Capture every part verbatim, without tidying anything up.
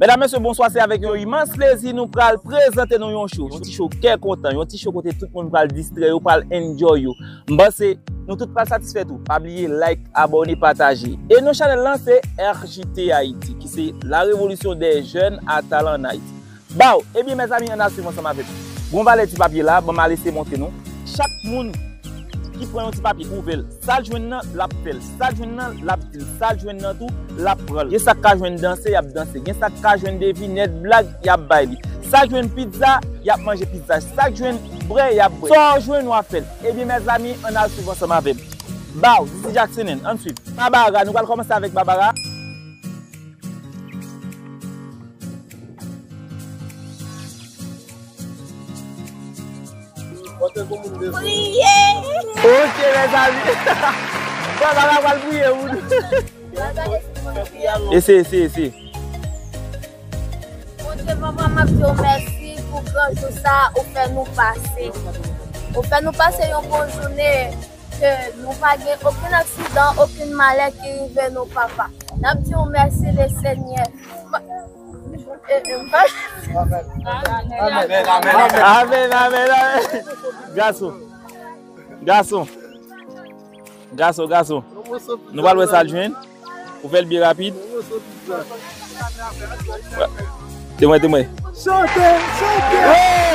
Medam, mesye, bonswa, se avèk yon imans plezi nou pral prezante nou yon show. Yon ti show kè kontan, yon ti show kote tout moun pral distrè yo, pral enjoy yo. M panse nou tout pral satisfè tou. Pa bliye like, abòne, pataje. E non chanèl lan se R J T Haïti, ki se La Révolution des Jeunes à Talent en Haïti. Baw, ebyen mezanmi, ann al swiv ansanm avè m. Gon valè ti papye la, ban m al eseye montre nou. Chak moun ki pran yon ti papye, ki ouvè l, sa l jwenn nan, l ap fè l. Sa l jwenn nan, l ap di l. Sa l jwenn nan tou, l ap pran l. Gen sa k ka jwenn danse, y ap danse. Gen sa k ka jwenn devinèt, blag, y ap bay li. Sa k jwenn pizza, y ap manje pizza. Sa k jwenn bwè, y ap bwè. Sa w jwenn, w ap fè l. Ebyen, mezanmi, ann al swiv ansanm avè m. Baw, this is Jackson, ann swiv. Babara, nou pral kòmanse avèk Babara. Priye! Ok, mezanmi. Bon, papa pral priye moun. Eseye, eseye, eseye. Bondye, papa, m ap di w mèsi pou gran jou sa ou fè nou pase. Ou fè nou pase yon bon jounen, ke nou pa gen okenn aksidan, okenn malè ki rive nou, papa. N ap di w mèsi, le Senyè. Amèn, amèn, amèn. Gason. Gason. Gason, gason. Nou pral wè sa l jwenn. Ou fè l byen rapid. Temwen, temwen. Chante, chante. Hey!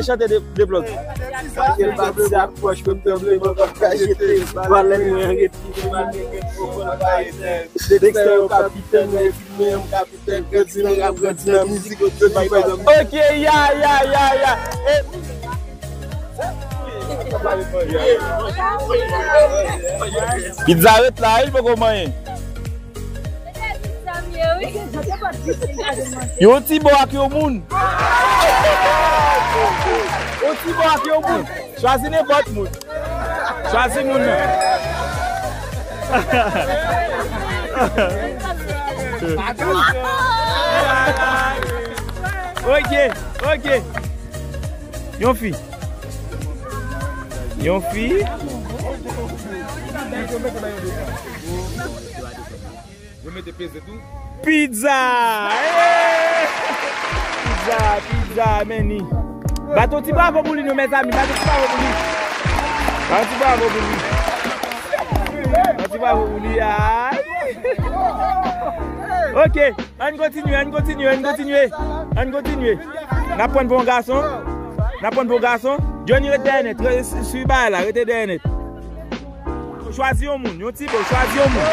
Chante de, de blòk. Kèl pati sa pwòch mwen tranble, mwen pa ka jete. Valè mwen rete. Dexter, kapitèn, mwen, mwen, kapitèn. Ok, ya, ya, ya, ya. Eh. Pizza ret la, wi, li poko manyen. Yon ti bò ak yon moun. Yon ti bò ak yon moun. Chwazi nenpòt moun. Chwazi moun nan. Ok, ok. Yon fi. Yon fi. Yo mete peze tou. Pizza! Hey! Pizza, pizza, meni. Bat yon ti bravo pou li, nou, mezanmi. Bat yon ti bravo pou li. Bat yon ti bravo pou li. Bat yon ti bravo pou li. Ay! Ok, ann kontinye, ann kontinye, ann kontinye. Ann kontinye. N ap pran pou yon gason. N ap pran pou yon gason. Johnny, rete dèyè nèt. Re-, swi bagay la, rete dèyè nèt. Chwazi yon moun, yon ti bo, chwazi yon moun.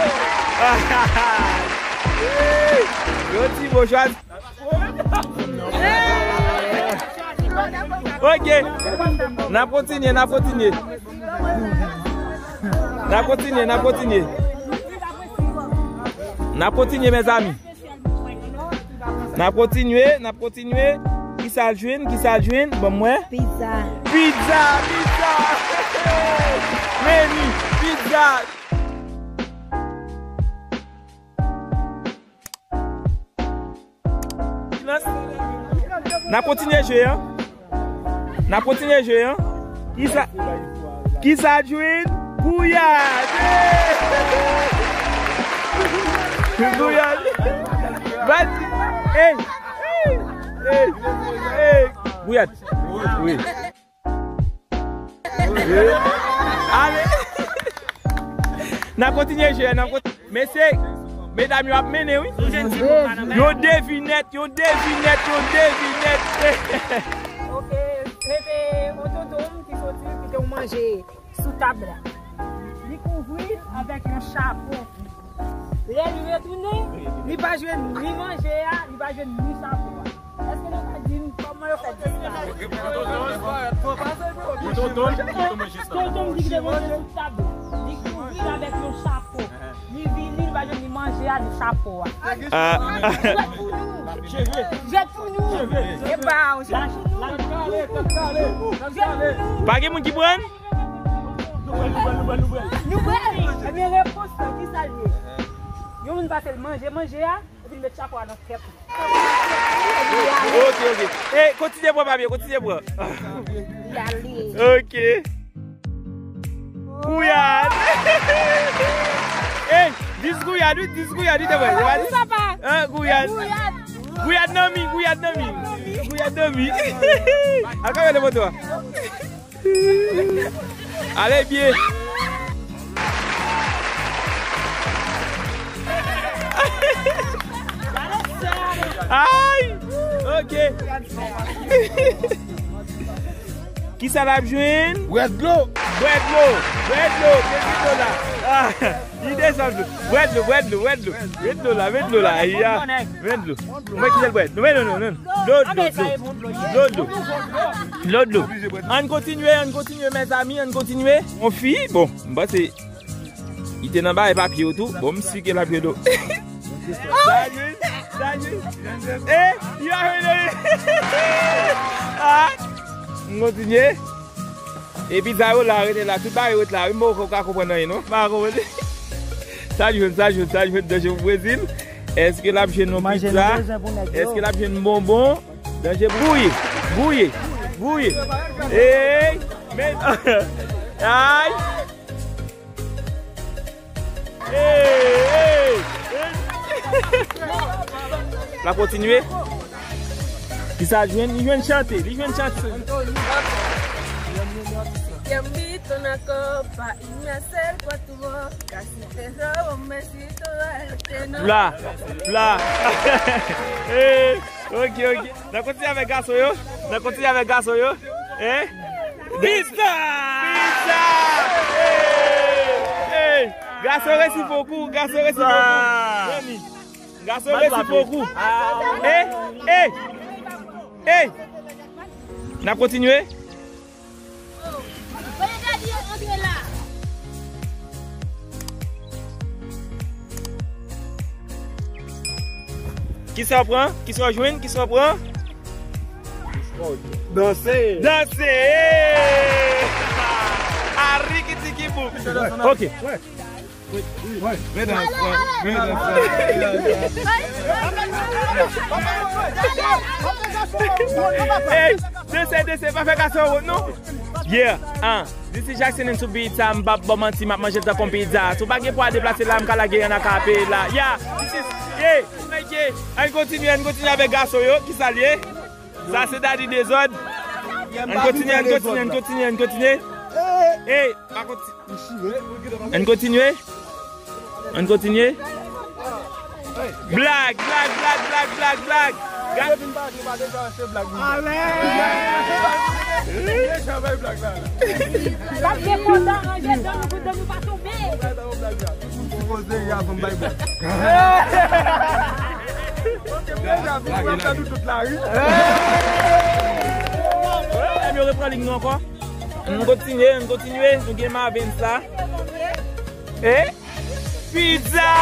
Yon ti bo, chwazi. Ok. N ap kontinye, n ap kontinye. N ap kontinye, n ap kontinye. N ap kontinye, mezanmi. N ap kontinye, n ap kontinye. Kisa l jwenn, kisa l jwenn? Ban m wè. Pizza. Pizza, pizza. Meni, pizza. N ap kontinye jwe an. N ap kontinye jwe an. Kisa, kisa jwenn? Gouyad! Gouyad! Vas-y! Hey! Hey! Hey! Hey! Gouyad! Wi. Ale! N ap kontinye jwe, n ap kontinye. Mesye, medam yo ap mennen, wi. Yon devinèt, yon devinèt, yon devinèt. Ok, se te yon tonton ki soti kite yon manje sou tab la. Li kouvri l avèk yon chapo. Lè li retounen, li pa jwenn ni manje a, li pa jwenn ni chapo a. Èske nou ka di m kòman yo fè disparèt? Tonton, tonton di ki te manje sou tab la. Li kouvri l avèk yon chapo. Li vini, li pa jwenn ni manje a, ni chapo a. Ah. Jèt pou nou. Jèt pou nou. Epa, jèt pou nou. Pa gen moun ki pran? Nou pran. Ebyen, repons lan, ki sa l ye? Yon moun pase l manje, manje a. Epi l met chapo a nan tèt li. Ok, ok. E, kontinye pran papye, kontinye pran. Li ale. Ok. Gouyad. Ey, Dis gouyad, wi, dis gouyad, wi, te vre. Ou pa di sa pa? Hein, gouyad. Gouyad. Gouyad nan mi, gouyad nan mi. Gouyad nan mi. Al kanpe nan poto a. Ale byen. Ay! Ok. Kisa l ap jwenn? Bwè dlo. Bwè dlo. Bwè dlo. Bwè dlo la. Ah, li desann. Bwè dlo, bwè dlo, bwè dlo. Bwè dlo la, bwè dlo la. Ya. Bwè dlo. Mwen kite l bwè. Non, non, non, non. Dlo, dlo, dlo. Dlo, dlo. Dlo, dlo. Ann kontinye, ann kontinye, mezanmi, ann kontinye. Yon fi, bon, m panse li te nan bagay papye yo tou. Bon, m si ke l ap jwe dlo. Sa jwenn, sa jwenn. Eh, li ap jwenn. Ah, m kontinye. Epi sa yo la, rete la. Tout bagay yo rete la. Wi, m poko ka konprann anyen, non. M pa konprann. Sa jwenn, sa jwenn, sa jwenn, danje pou Brezil. Èske l ap jwenn yon pizza? Èske l ap jwenn bonbon? Danje pou, bouye, bouye, bouye. Ey, men, ay. Ey, ey, ey. L ap kontinye. Kisa l jwenn? Li jwenn chante, li jwenn chante. Yambi tonakopa inyasel kwatuo kasite robo mesito. Bla, bla. Eh, ok, ok. N a kontinye avèk gason yo. N a kontinye avèk gason yo. Eh? Pizza! Pizza! Eh, eh. Gason resi pokou, gason resi pokou. Gason resi pokou. Eh, eh, eh. N ap kontinye. Kisa w pran? Kisa w jwenn? Kisa w pran? Danse. Danse. Arikitiki boum. Ok. Wi, wi. Medam, medam. Hey, danse, danse, pa fè gason wont, non. Yeah, ah. This is Jackson and to be time, m pap ba w manti, m ap manje l tankou yon pizza. Si w pa gen pwa deplase la, m ka lage yon akapela. Yeah, this is, yeah, like, yeah. Ann kontinye, ann kontinye avèk gason yo, kisa l ye? Sa se Daddy Dezòd. Ann kontinye, ann kontinye, ann kontinye, ann kontinye. Hey, pa konti-, ann kontinye. Ann kontinye. Blag, blag, blag, blag, blag, blag. Ga- Alè! Deja bay blag la. L ap gen kontan ranje dan nou pou dan nou pa tonbe. Poze ya pou m bay blag. Deja vin pran tan nou tout la, wi. Ann repran lig nou ankò. Ann kontinye, ann kontinye. Nou gen Marvens la. Eh? Pizza!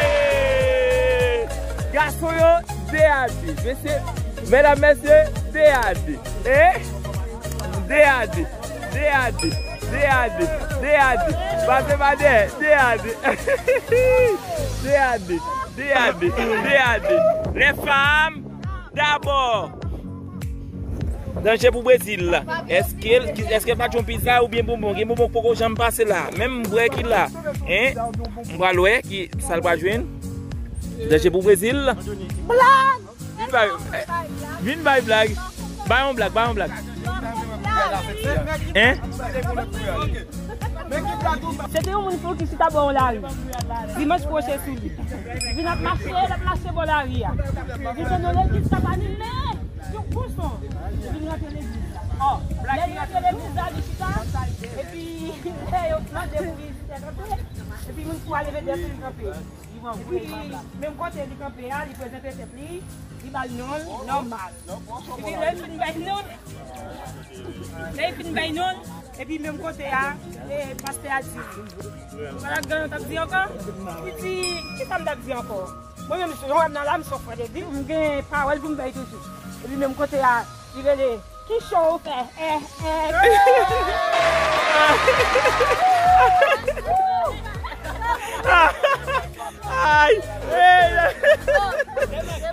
Eh! Gason yo, de a de. Mesye, medam, mesye, de a de. Eh? De a de. De a de. De a de. De a de. Pase pa dèyè. De a de. De a de. De a de. De a de. Les femmes d'abord. Danje pou Brezil la. Èske l, èske l pa jwenn pizza oubyen bonbon? Gen bonbon k poko janm pase la. Menm m wè ki la. Hein? M pral wè ki sa l pral jwenn. Danje pou Brezil. Blag! Vin bay, vin bay blag. Bay yon blag, bay yon blag. Hein? Se te yon moun pou ki chita bò yon lari. Dimanch pwochen sou li. Vin ap mache, l ap mache bò lari a. Li te nan legliz, sa pa ni men. Yon bon son. Li vin rantre legliz la. Lè li rantre legliz la, li chita. Epi, lè yo mande pou li fè kanpe, epi moun pou a leve dèyè pou li kanpe. Epi, menm kote li kanpe a, li prezante tèt li, li ba l non l nòmal. Epi, lè l fin bay non l, lè l fin bay non l, epi menm kote a, e, pastè a di, Malak Ganyon t ap di ankò? Li di, kisa m t ap di ankò? Mwen menm, jan w wè m nan la, m se yon frè de Bib, m gen pawòl pou m bay toujou. Epi menm kote a, li rele, ki cho ou fè? Eh, eh. Ay! Hey!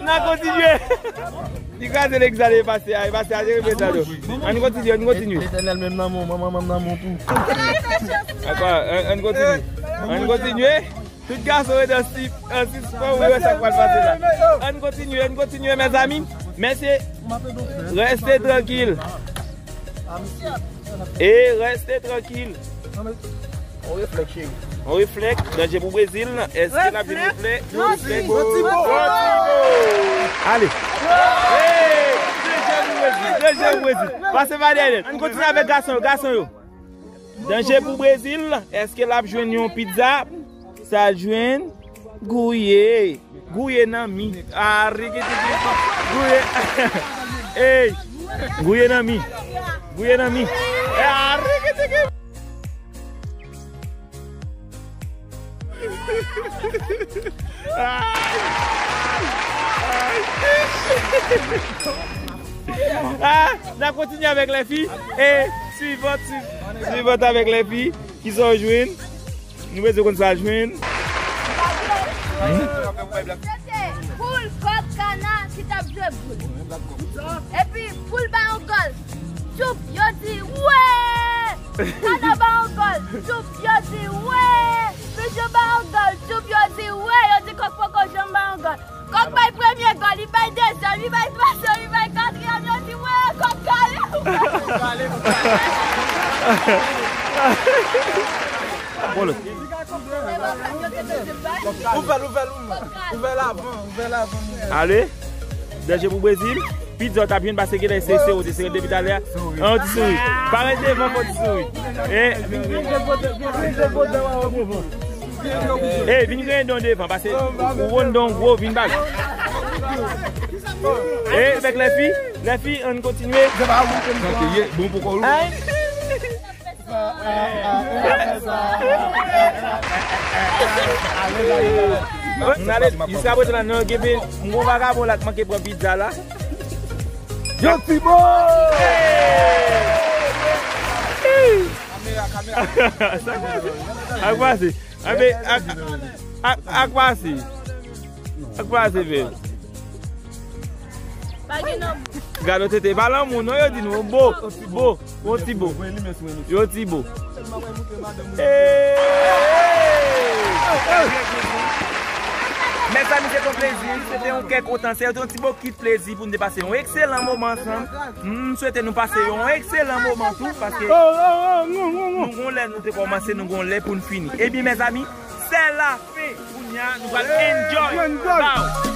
N a kontinye! Li kraze legliz la, pastè a, pastè a, te repete sa tou. Ann kontinye, ann kontinye. Letènèl menm nan men w, manman menm nan men w tou. Dakò, ann, ann kontinye. Ann kontinye. Tout gason rete an sispann, wi, wè sa k pral pase la. Ann kontinye, ann kontinye, mezanmi. Mesye, reste trankil. E reste trankil. On reflèk, cheri. On reflèk, danje pou Brezil. Èske l ap jwenn reflèk? On reflèk. On ti bo. On ti bo. Ale. Hey, danje pou Brezil. Danje pou Brezil. Pase pa dèyè. Ann kontinye avèk gason yo, gason yo. Danje pou Brezil. Èske l ap jwenn yon pizza? Sa jwenn. Gouye. Gouye nan mi. Ah, rikitiki. Gouye. Ey. Gouye nan mi. Gouye nan mi. Ah, rikitiki. Ay. Ay. Ah, n ap kontinye avèk lèfi. E sivant, sivant avèk lèfi. Kisa w jwenn? Nou bezwen konn sa jwenn. Se te poul, kòk, kana ki t ap jwe boul. Epi poul ba yon gòl. Tchoup, yo di wè! Kana ba yon gòl. Tchoup, yo di wè! Pijon ba yon gòl. Tchoup, yo di wè! Yo di kòk poko janm ba yon gòl. Kòk bay premye gòl, li bay dezyèm, li bay twazyèm, li bay katriyèm, yo di wè, kòk kale. Bon, lòt. Ouvè l, ouvè l, ouvè l avan, ouvè l avan. Ale. Danje pou Brezil. Pizza w t ap jwenn pase genlè se, se, se, se depi talè a. An ti souri. Parèt devan fò ti souri. E vin gen don devan, pase ou wonn don gwo, vin bak. E avèk lèfi, lèfi, ann kontinye. Bon pou kò w. Jiska prezan la, nan gen pe, m gon vagabon la k manke pran pizza la. Yo, ti bo! Kamera, kamera. Sa k pase? Ak pase. Ak, ak, ak pase. Ak pase, frè. Pa gen non. Gade tete, pa lanmou non, yo di nou bo, bo, yo ti bo. Yo ti bo. Hey! Mezanmi, se te yon plezi, se te yon kè kontan, se te yon ti bokit plezi pou nou te pase yon ekselan moman ansanm. M swete nou pase yon ekselan moman tou, paske nou gon lè nou te kòmanse, nou gon lè pou n fini. Ebyen, mezanmi, se la. Kounye a, nou pral enjoy. Bow.